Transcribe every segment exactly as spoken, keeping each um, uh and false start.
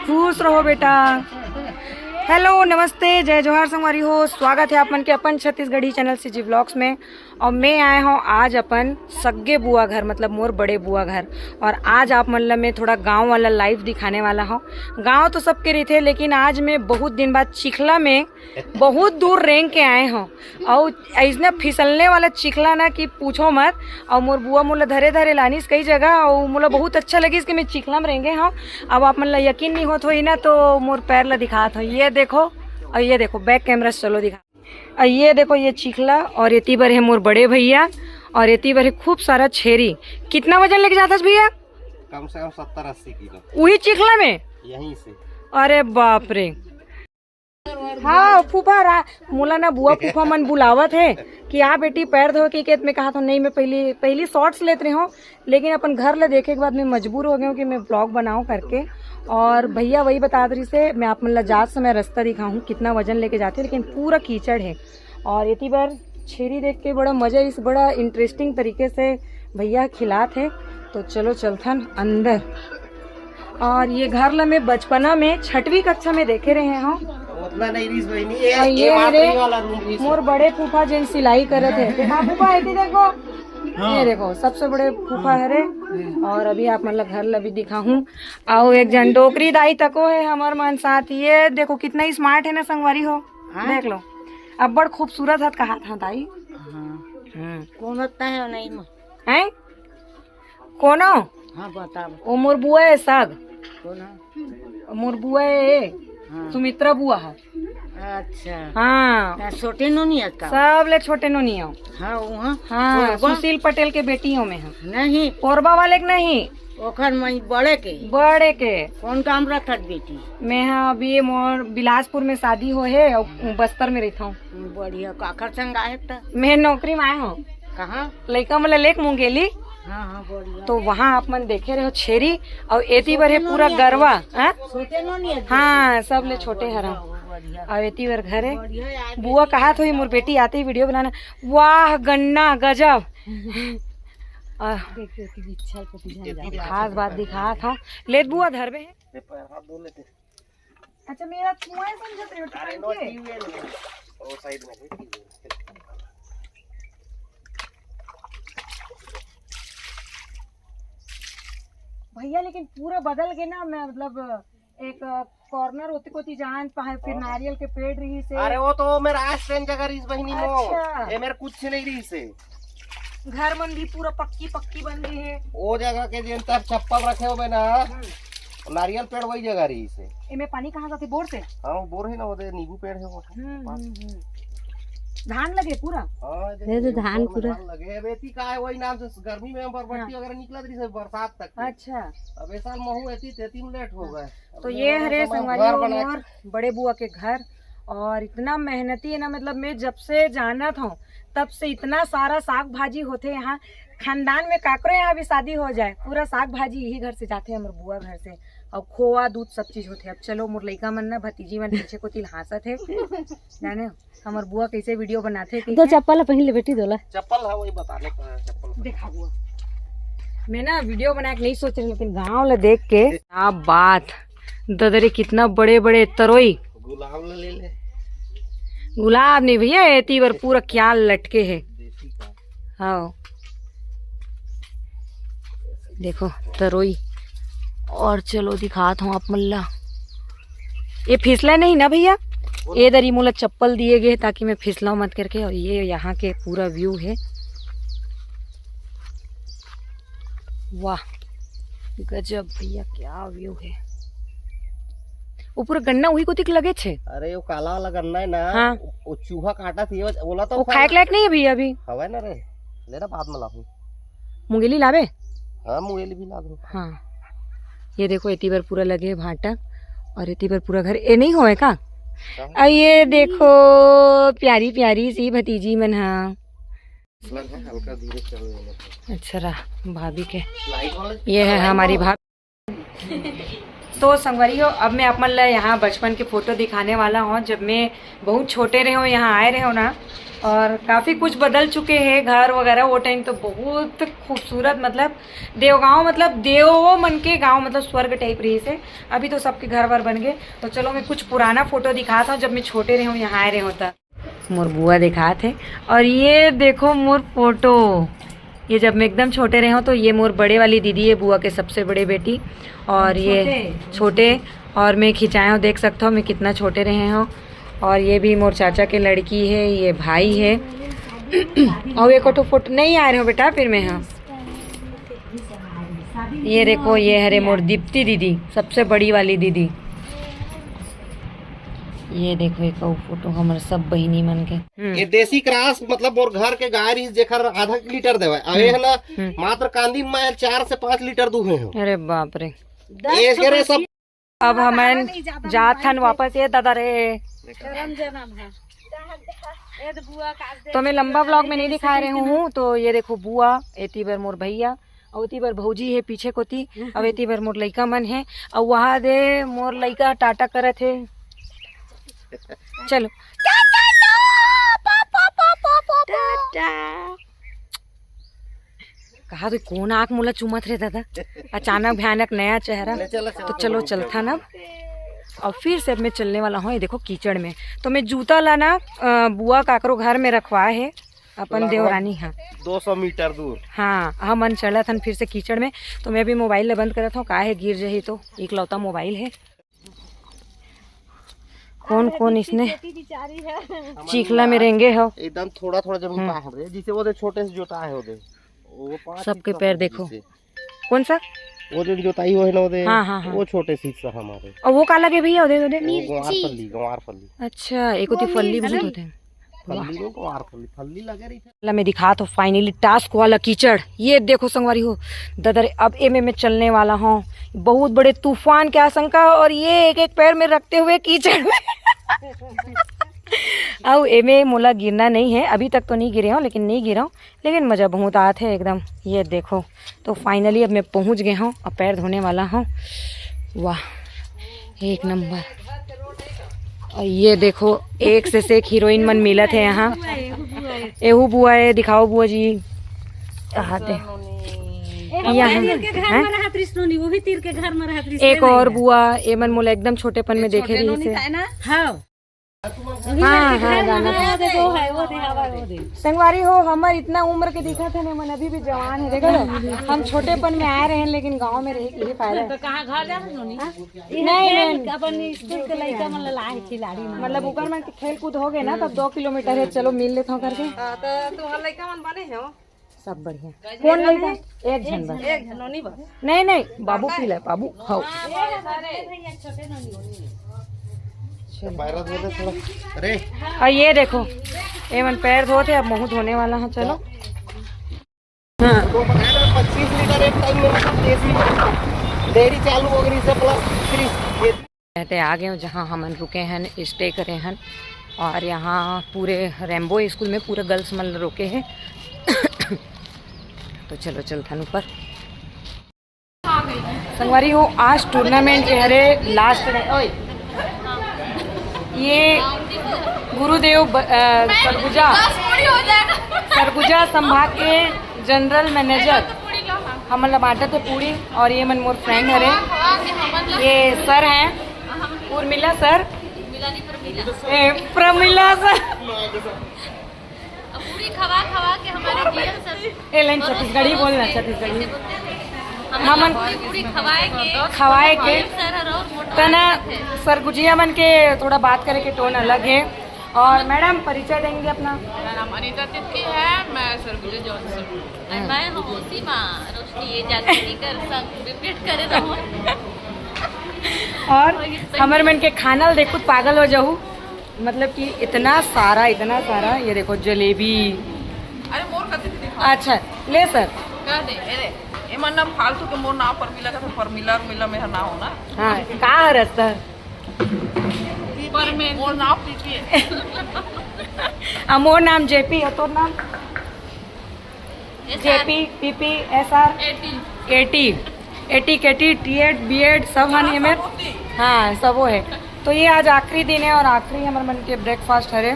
खुश रहो बेटा। हेलो, नमस्ते, जय जोहार संगवारी हो। स्वागत है आप मन के अपन छत्तीसगढ़ी चैनल सीजी व्लॉग्स में। और मैं आए हूँ आज अपन सग्गे बुआ घर, मतलब मोर बड़े बुआ घर। और आज आप मन ला मैं थोड़ा गांव वाला लाइफ दिखाने वाला हूँ। गांव तो सबके रहिथे, लेकिन आज मैं बहुत दिन बाद चिखला में बहुत दूर रेंग के आए हूँ। और ऐसना फिसलने वाला चिखला ना कि पूछो मत। और मोर बुआ मोला धरे धरे लानिस कई जगह, और मोला बहुत अच्छा लगिस कि मैं चिखला में रेंगे हूँ। अब आप मन ला यकीन नहीं होत होही ना, तो मोर पैर ला दिखात हूँ। ये देखो, और ये देखो, बैक कैमरा से चलो दिखा। और ये देखो, ये चिखला, और एती बर है मोर बड़े भैया, और एती बर है खूब सारा छेरी। कितना वजन लेके जाता भैया? कम से कम सत्तर अस्सी किलो। वही चिखला में? यहीं से। अरे बाप रे। हाँ फूफा रा-, मोला ना बुआ फूफा मन बुलावत है कि आ बेटी पैर धो के खेत में। कहा था नहीं, मैं पहली पहली शॉर्ट्स लेत रही हूँ, लेकिन अपन घर ले देखे के बाद मैं मजबूर हो गई हूँ कि मैं ब्लॉग बनाऊँ करके। और भैया वही बता रही से, मैं आप मन ला जात समय रास्ता दिखाऊँ कितना वजन लेके जाते हैं, लेकिन पूरा कीचड़ है। और इतनी बार छेरी देख के बड़ा मजा, इस बड़ा इंटरेस्टिंग तरीके से भैया खिलात है। तो चलो चलथन अंदर। और ये घर ला मैं बचपना में छठवीं कक्षा में देखे रहे हूँ। उतना नहीं रीस बहिनी, ये, और ये ये मात्र मेरे, ये वाला रूम रीस है। मोर बड़े फूफा जेन सिलाई करत है। देखा फूफा, एती देखो, हाँ। ये देखो सबसे बड़े फूफा हरे। और अभी आप मन ला घर ला भी दिखाहूँ। आओ एक जन डोकरी दाई तको है हमर मन साथ। ये देखो कितना ही स्मार्ट है ना संगवारी हो। हाँ। देख लो, अब्बड़ खूबसूरत हत कहा था दाई। हाँ। हम्म। कौन होता है नहीं? हैं? कोनो? हाँ, बताओ। ओ मोर बुआ है सग। कोनो? ओ मोर बुआ है, हाँ। सुमित्रा बुआ है। अच्छा। हाँ। ता छोटे नोनी है का? सब ले छोटे नोनी हो। हाँ, वहाँ? हाँ, कोरबा? सुशील पटेल के बेटी हो मैं। हाँ। नहीं। कोरबा वाले के नहीं। ओखर मई बड़े के? बड़े के। कौन काम रखत बेटी? मैं हाँ, अभी ये मोर बिलासपुर में शादी हो है और बस्तर में रहता हूँ। बढ़िया, काखर संग आए त? मैं नौकरी में आए हूँ। कहाँ? लइका मन ला लेके मुंगेली। हाँ, हाँ, बढ़िया। तो वहाँ आप मन देखे रहे हो छेरी, और एती बर है पूरा गरवा, हाँ? छोटे नोनी है? हाँ, सब ले छोटे हरा। बढ़िया। और एती बर घर है। बढ़िया यार, बुआ कहा तो ही मोर बेटी आते ही वीडियो बनाना। वाह, गन्ना, गजब। आ, देखिए, कि बिच्छर को पीछे जा। खास बात दिखा था। लेत बुआ धरबे है। ये पैर हाथ धो लेते। अच्छा, मेरा छुआ है समझत रहे हो, अरे नो, ठीक है? ट्यूबवेल में। वो साइड में है, ट्यूबवेल। भैया, लेकिन पूरा बदल के ना, मैं मतलब एक कॉर्नर होती कोती जान पाए, फिर हाँ। नारियल के पेड़ रही से। अरे वो तो मेरा आज ट्रेन जगह रही बहिनी मो। अच्छा। ये मेरे कुछ नहीं रही से। घर मन भी पूरा पक्की पक्की बन गई है। वो जगह के जेन तर चप्पल रखे हो ना, हम्म। नारियल पेड़ वही जगह रही से। एमे पानी कहाँ जाथे, बोर से? हाँ, वो बोर है ना, वो दे नींबू पेड़ है वो। हम्म, पास। हम्म, हम्म। धान लगे पूरा? हाँ, ये ये तो धान ऊपर में पूरा। धान लगे। अब एती का है, वही नाम से गर्मी में बरबट्टी हाँ। वगैरह निकलत रही से बरसात तक के। अच्छा। अब इस साल महू एती तेती में लेट हो गए। तो ये हरे संगवारी हो मोर बड़े बुआ के घर, और इतना मेहनती है ना, मतलब मैं जब से जानत हूँ तब से इतना सारा साग भाजी होते यहाँ। खानदान में काकरो यहाँ भी शादी हो जाए, पूरा साग भाजी यही घर से जाते हैं, हमर बुआ घर से। और खोआ दूध सब चीज होते। अब चलो मोर लइका मन ना भतीजी मन पीछे को तिल हाँसत है, जाने हो? हमर बुआ कैसे वीडियो बनाथे, ठीक तो है? चप्पल पहन ले बेटी, दोला। चप्पल है, वही बताने का है, चप्पल। देखा बुआ, मैं ना वीडियो बना के नहीं सोच रही, लेकिन गांव ला देख के क्या बात। ददरे कितना बड़े बड़े तरोई। गुलाब ला ले ले। गुलाब नहीं भैया, एती बर पूरा क्या लटके है। हाँ, देखो तरोई। और चलो दिखात हूँ आप मन ला। ये फिसला नहीं ना भैया, ये दरी मोला चप्पल दिए गए ताकि मैं फिसलाऊं मत करके। और ये यहाँ के पूरा व्यू है, वाह गजब भैया, क्या व्यू है। वो पूरा गन्ना वही कोतिक लगे छे। अरे वो काला वाला गन्ना है ना, हाँ। वो चूहा काटा थी, वो, ओला तो वो खाए के लायक नहीं है भैया अभी। हवा ना रे, लेना बाद में लाहूँ। मुंगेली लावे? हाँ, मुंगेली भी लावे। हाँ, ये देखो, एती बार पूरा लगे भाटा और एती बार पूरा घर। ए नहीं होए का? आ, ये देखो, प्यारी प्यारी सी भतीजी मन हा। हल्का धीरे चल। अच्छा रहा भाभी के। ये है हमारी भाभी। तो संगवारी हो, अब मैं आप मन ला यहाँ बचपन के फोटो दिखाने वाला हूँ, जब मैं बहुत छोटे रहे हूँ, यहाँ आए रहे हूँ ना। और काफ़ी कुछ बदल चुके हैं, घर वगैरह। वो टाइम तो बहुत खूबसूरत, मतलब देवगांव, मतलब देवो मन के गांव, मतलब स्वर्ग टाइप रहिसे। अभी तो सबके घर वर बन गए। तो चलो, मैं कुछ पुराना फोटो दिखाता हूँ, जब मैं छोटे रहे हूँ, यहाँ आए रहे हूँ तब। मोर बुआ दिखात हे। और ये देखो मोर फोटो, ये जब मैं एकदम छोटे रहे हूँ, तो ये मोर बड़े वाली दीदी है, बुआ के सबसे बड़े बेटी। और ये छोटे, और मैं खिंचाए हूँ, देख सकता हूँ मैं कितना छोटे रहे हूँ। और ये भी मोर चाचा के लड़की है, ये भाई है। और एक ठो फोटो नहीं आ रहे हो बेटा, फिर मैं, हाँ। ये देखो, ये हरे मोर दीप्ति दीदी, सबसे बड़ी वाली दीदी। ये देखो, एक अउ फोटो, हमर सब बहिनी मन के। हम्म। ये देसी क्रॉस, मतलब मोर घर के गाय रहिस, जेकर आधा लीटर देवय, अउ ये हम्म। है ना, हम्म। मात्र कांदी में चार से पाँच लीटर दूहे हो। अरे बाप रे। ये करे सब। अब हमन जात हन वापस, ये दादा रे। करम जनम है। तो मैं लंबा व्लॉग में नहीं दिखा रहे हूँ। तो ये देखो बुआ, एती बर मोर भैया, अउ एती बर भौजी है पीछे कोती, अउ एती बर मोर लइका मन है, अउ वहाँ दे मोर लइका टाटा करत है। चलो, टाटा, टाटा, पा, पा, पा, पा, पा, पा। टाटा। कहा तो कौन आँख मोला चूमत रे दादा, अचानक भयानक नया चेहरा। ले चलो, तो चलो, चलता ना। और फिर से अब मैं चलने वाला हूँ, ये देखो कीचड़ में। तो मैं जूता ला ना, अ, बुआ काकरो घर में रखवाए है, अपन दो सौ देवरानी, हाँ। दो सौ मीटर दूर। हाँ, हमन चलत हन फिर से कीचड़ में। तो मैं भी मोबाइल ला बंद करत हूँ, का है गिर जही तो, इकलौता मोबाइल है। कौन कौन इसने चीखला में रेंगे हो? एकदम थोड़ा थोड़ा जमीन हम्म। पाए हन रे, जिसे वो दे छोटे से जोता है वो दे। वो पाँच सबके पैर देखो। कौन सा? वो जो जोताई हुआ है ना, वो दे, हाँ, हाँ, हाँ। वो छोटे से हिस्सा हमारे। और वो का लगे भैया, वो दे, वो दे। वो गंवार फल्ली, गंवार फल्ली। अच्छा, एक होती फल्ली बहुत होते हैं। फल्ली में गंवार फल्ली, फल्ली लगे रही। ला मैं दिखात हूँ finally task वाला कीचड़। ये देखो संगवारी हो, दादा रे, अब एमे मैं चलने वाला हूँ। बहुत बड़े तूफान की आशंका है और ये एक एक पैर में रखते हुए कीचड़ में। अब एमे मोला गिरना नहीं है, अभी तक तो नहीं गिरे हूँ, लेकिन नहीं गिरा हूँ, लेकिन मज़ा बहुत आत है एकदम। ये देखो, तो finally अब मैं पहुँच गए हूँ, अब पैर धोने वाला हूँ। वाह, एक नंबर। और ये देखो, एक से, से एक हीरोइन मन मिलत है यहाँ। एहू बुआ है, दिखाओ बुआ जी। कहाँ थे? ए, हम यहाँ तीर के घर हैं? में रहत रिस नोनी, वो भी तीर के घर में रहत रिस एक नोनी। और बुआ, ये मन मोला एकदम छोटेपन में देखे रही से। हाँ। हाँ, हाँ, गाना। वो दे, वो है, वो दे, हवा, वो दे। संगवारी हो, हमर इतना उम्र के दिखत है ना, मन अभी भी जवान है। देखो ना, हम छोटेपन में आए रहे हैं, लेकिन गांव में रहे के ही फायदा है। तो कहाँ घर जा रहे नोनी? हाँ? नहीं, नहीं। अपन स्कूल के लइका मन ला लाए खिलाड़ी मन। मतलब ओकर मन के खेल कूद हो गए ना, तब दो किलोमीटर है, चलो मिल लेता हूँ करके। हाँ, तो तुम्हार लइका मन बने हो? सब बढ़िया। कौन लइका? एक झन बस। एक झन नोनी बस। नहीं, नहीं, बाबू पी ले, बाबू। हाँ। अरे, और ये देखो, ये मन पैर धोते, अब मुंह धोने वाला है। चलो। हाँ। तो पच्चीस लीटर एक टाइम में, मतलब, देसी डेयरी चालू हो गई से प्लस फ्री। ये रहते आ गए हूँ, जहाँ हमन रुके हैं, स्टे करे हैं। और यहाँ पूरे रेम्बो स्कूल में पूरे गर्ल्स मन रुके हैं। तो चलो, चलथन ऊपर। संगवारी हो, आज टूर्नामेंट के हरे लास्ट डे। ओए, ये गुरुदेव ब-, अ, सरगुजा, सरगुजा संभाग के जनरल मैनेजर हमन ला बांटत हे पूड़ी। और ये मन मोर फ्रेंड हरे, ये सर हैं उर्मिला सर, ए, प्रमिला सर। अब पूरी खवा खवा के हमारे जीवन सब ए, लाइन छत्तीसगढ़ी बोलना, छत्तीसगढ़ी। हमन पूरी, पूरी खवाए के, खवाए के। सर हर और मोटा तना। सरगुजिया मन के थोड़ा बात करे के टोन अलग है। और मैडम, परिचय देंगे अपना। मेरा नाम अनिता तिर्की है, मैं सरगुजा जौनपुर से हूँ। और मैं हूँ सीमा रोशनी, ये जागृति कर संग रिपीट करे रहो। और हमर मन के खाना ल देखो, पागल हो जाहू। मतलब कि इतना सारा, इतना सारा। ये देखो जलेबी। अरे मोर कथी के दिखा? अच्छा, ले सर। कह दे, अरे, एमन ना फालतू के मोर नाम परमिला का था, परमिला उर्मिला में ना हो ना। हाँ, का है रास्ता? परमेन। मोर नाम पीपी है। आ, मोर नाम जेपी है, तोर नाम? JP, PP, SR, AT. AT. AT KT, TEd, BEd सब हन ये मेर। हाँ, सब वो है। तो ये आज आखिरी दिन है और आखिरी हमर मन के ब्रेकफास्ट हरे।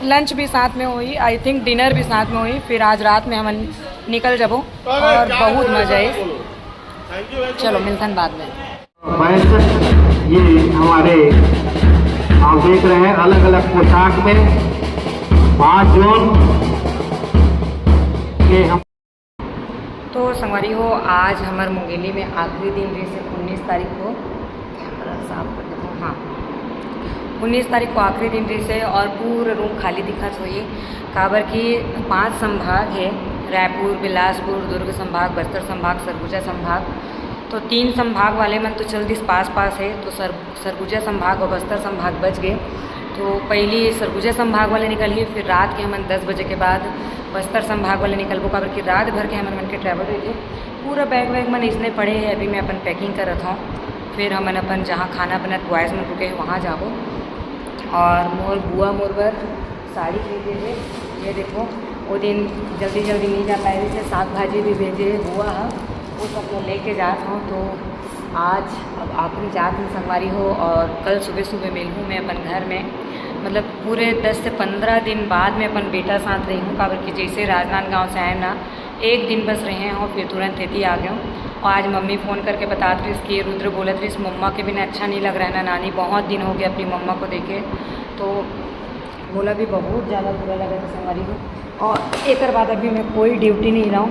लंच भी साथ में होई, आई थिंक डिनर भी साथ में होई। फिर आज रात में हमन निकल जाबो और बहुत मजा आई। चलो, मिलथन बाद में। बैच ये हमारे, आप देख रहे हैं, अलग अलग पोशाक में पाँच जून के हम तो संगवारी हो, आज हमर मुंगेली में आखिरी दिन रहिसे, उन्नीस तारीख को। कैमरा साफ कर देबो, हाँ, उन्नीस तारीख को आखिरी दिन रहिसे और पूरा रूम खाली दिखत होही, काबर कि पांच संभाग है, रायपुर, बिलासपुर, दुर्ग संभाग, बस्तर संभाग, सरगुजा संभाग। तो तीन संभाग वाले मन तो चल दिस पास पास है, तो सर सरगुजा संभाग और बस्तर संभाग बच गए। तो पहली सरगुजा संभाग वाले निकलही, फिर रात के हमन दस बजे के बाद बस्तर संभाग वाले निकलबो, काबर कि रात भर के हमन मन के ट्रैवल रहिथे। पूरा बैग वैग मन इसने पड़े हैं। अभी मैं अपन पैकिंग करत हूँ, फिर हमन अपन जहाँ खाना बनत बॉयज़ मन रुके हैं वहाँ जाबो। और मोर बुआ मोर बर साड़ी खरीदे हे, ये देखो, वो दिन जल्दी जल्दी नहीं जा पाए रहिसे, साग भाजी भी भेजे हे बुआ ह, वो सब मैं लेके जात हूँ। तो आज अब आखिरी जात हूँ संगवारी हो, और कल सुबह सुबह मिलहूँ मैं अपन घर में। मतलब पूरे दस से पंद्रह दिन बाद में अपन बेटा साथ रही हूँ, काबर कि जैसे राजनांदगांव से आए ना, एक दिन बस रहे हूँ, फिर तुरंत एती आ गए हूँ। और आज मम्मी फ़ोन करके बतात रहिस कि रुद्र बोलत रहिस, "मम्मा के बिना अच्छा नहीं लग रहा है ना नानी, बहुत दिन हो गया अपनी मम्मा को देखे।" तो मोला भी बहुत ज़्यादा बुरा लगा था संगवारी हो। और एकर बाद अभी मैं कोई ड्यूटी नहीं रहूँ,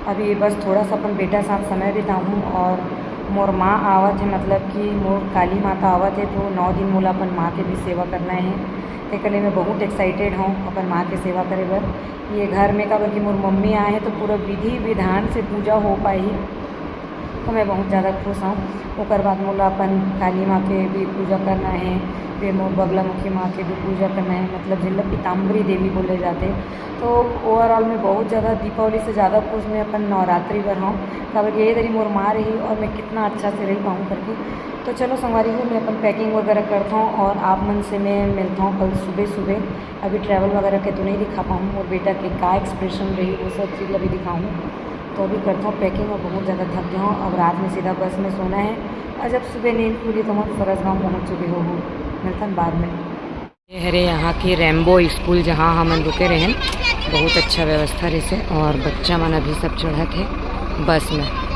अभी बस थोड़ा सा अपन बेटा साथ समय बिताहूँ। और मोर माँ आवत है, मतलब कि मोर काली माता आवत है, तो नौ दिन मोला अपन माँ के भी सेवा करना है। तेकर ले मैं बहुत एक्साइटेड हूँ अपन माँ के सेवा करे बर। ये घर में, काबर कि मोर मम्मी आए हैं, तो पूरा विधि विधान से पूजा हो पाही, तो मैं बहुत ज़्यादा खुश हूँ। ओकर बाद मोला अपन काली माँ के भी पूजा करना है, फिर मोर बगलामुखी माँ के भी पूजा करना है, मतलब जिनला पीताम्बरी देवी बोले जाते। तो ओवरऑल मैं बहुत ज़्यादा दीपावली से ज़्यादा खुश मैं अपन नवरात्रि बर हूँ, काबर कि ये दरी मोर माँ रही और मैं कितना अच्छा से रही पाऊँ करके। तो चलो संगवारी हो, मैं अपन पैकिंग वगैरह करता हूँ और आप मन से मैं मिलता हूँ कल सुबह सुबह। अभी ट्रैवल वगैरह के तो नहीं दिखा पाऊँ, मोर बेटा के का एक्सप्रेशन रही, वो सब चीज़ अभी दिखाऊँ। तो अभी करता हूँ पैकिंग और बहुत ज़्यादा थक गया हूँ। अब रात में सीधा बस में सोना है, और जब सुबह नींद खुली तो हम फरसगांव पहुँच चुके हो। मिलतन बाद में। ये हरे यहाँ की रेम्बो स्कूल, जहाँ हमन रुके रहेन। बहुत अच्छा व्यवस्था रहिसे, और बच्चा मन अभी सब चढ़त हे बस में।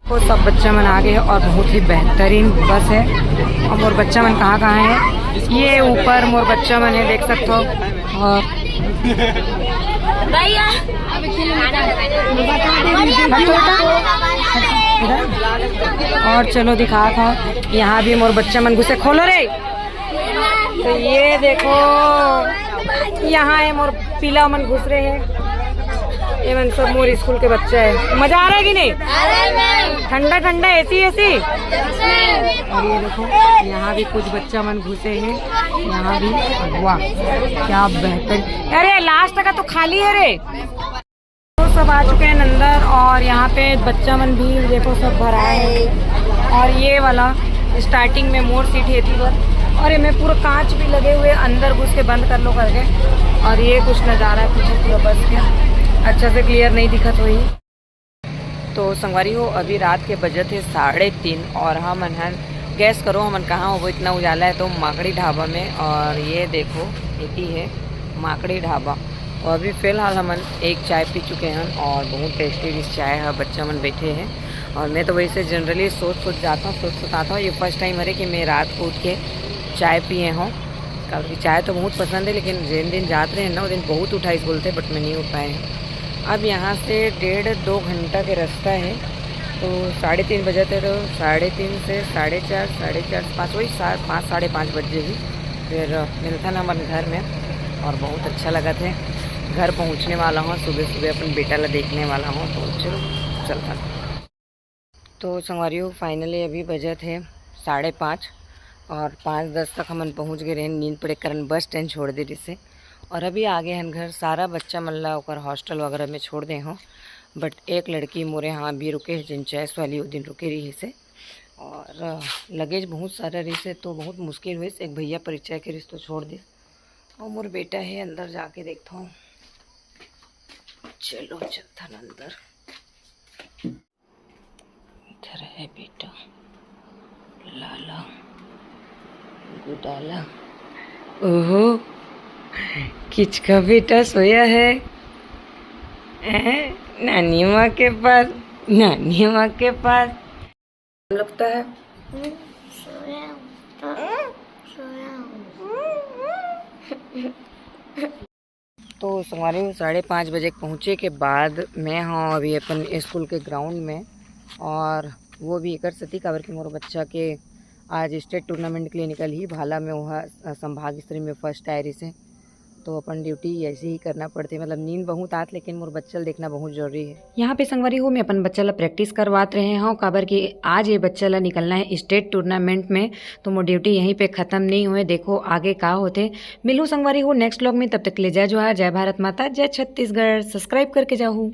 वो सब बच्चा मन आ गए और बहुत ही बेहतरीन बस है। और मोर बच्चा मन कहाँ कहाँ है, ये ऊपर मोर बच्चा मन है, देख सकते हो। और भैया। और चलो दिखा था, यहाँ भी मोर बच्चा मन घुसे, खोलो रे। तो ये देखो, यहाँ है मोर पीला मन घुस रहे हैं। ये मन सब मोर स्कूल के बच्चा है। मजा आ रहा है कि नहीं? ठंडा ठंडा, एसी एसी। और ये देखो, यहाँ भी कुछ बच्चा मन घुसे हैं, यहाँ भी। वाह, क्या बेहतर। अरे लास्ट का तो खाली है रे। तो सब आ चुके हैं अंदर, और यहाँ पे बच्चा मन भी देखो सब भरा है। और ये वाला स्टार्टिंग में मोर सीट है थी बर, और ये में पूरा कांच भी लगे हुए, अंदर घुस के बंद कर लो करके। और ये कुछ नज़ारा है पीछे पूरा बस के, अच्छा से क्लियर नहीं दिखत हुई। तो संगवारी हो, अभी रात के बजत है साढ़े तीन और हमन हन, गैस करो हमन कहाँ होबो, इतना उजाला है, तो माकड़ी ढाबा में। और ये देखो, इति है माकड़ी ढाबा। और अभी फिलहाल हमन एक चाय पी चुके हैं और बहुत टेस्टी भी चाय है। बच्चा मन बैठे हैं और मैं तो वैसे जनरली सोच सोच जाता हूँ, सोच सोच आता हूँ। ये फर्स्ट टाइम हरे कि मैं रात को उठ के चाय पिए हूँ, काबर कि चाय तो बहुत पसंद है, लेकिन जिन दिन जात रहे ना, वो दिन बहुत उठाइस बोलते, बट मैं नहीं उठ पाए हूँ। अब यहाँ से डेढ़ दो घंटा के रास्ता है, तो साढ़े तीन बजे थे, तो साढ़े तीन से साढ़े चार, साढ़े चार से पाँच, वही सा-, पाँच, साढ़े पाँच बज जाही। फिर मिलता ना अपन घर में, और बहुत अच्छा लगा थे। घर पहुँचने वाला हूँ, सुबह सुबह अपन बेटा ला देखने वाला हूँ, तो चलो चलता। तो संगवारी हो, फाइनली अभी बजत है साढ़े पाँच और पाँच दस तक हमन पहुँच गए रहेन। नींद पड़े कारण बस स्टैंड छोड़ दे रिसे। और अभी आ गए हन घर। सारा बच्चा मन ला ओकर हॉस्टल वगैरह में छोड़ दे हों, बट एक लड़की मोरे यहाँ अभी रुके है, जिन चॉइस वाली वो दिन रुके रही से। और लगेज बहुत सारा रहिस हे, तो बहुत मुश्किल होइस। एक भैया परिचय के रहिस, तो छोड़ दिस। और मोर बेटा हे, अंदर जाके देखता हूँ। चलो, चलथन अंदर। इधर है बेटा, लाला, गुडाला। ओहो, किचका बेटा सोया है, हैं? नानी माँ के पास, नानी माँ के पास। लगता है। हम्म, सोया हूँ। हम्म, सोया हूँ। तो संगवारी हो, साढ़े पाँच बजे पहुँचे के बाद मैं हूँ अभी अपन स्कूल के ग्राउंड में, और वो भी एकर सेती काबर कि मोर बच्चा के आज स्टेट टूर्नामेंट के लिए निकल ही भाला में, वह संभाग स्तरीय में फर्स्ट आए रहिस हे। तो अपन ड्यूटी ऐसे ही करना पड़थे, मतलब नींद बहुत आत, लेकिन मोर बच्चा ल देखना बहुत जरूरी है। यहाँ पे संगवारी हो, मैं अपन बच्चा ला प्रैक्टिस करवात रहे हूँ, काबर कि आज ये बच्चा ला निकलना है स्टेट टूर्नामेंट में, तो मोर ड्यूटी यहीं पे खत्म नहीं हुए। देखो आगे का होथे। मिलू संगवारी हो नेक्स्ट व्लॉग में, तब तक के लिए जय जोहार, जय भारत माता, जय छत्तीसगढ़। सब्सक्राइब करके जाहू।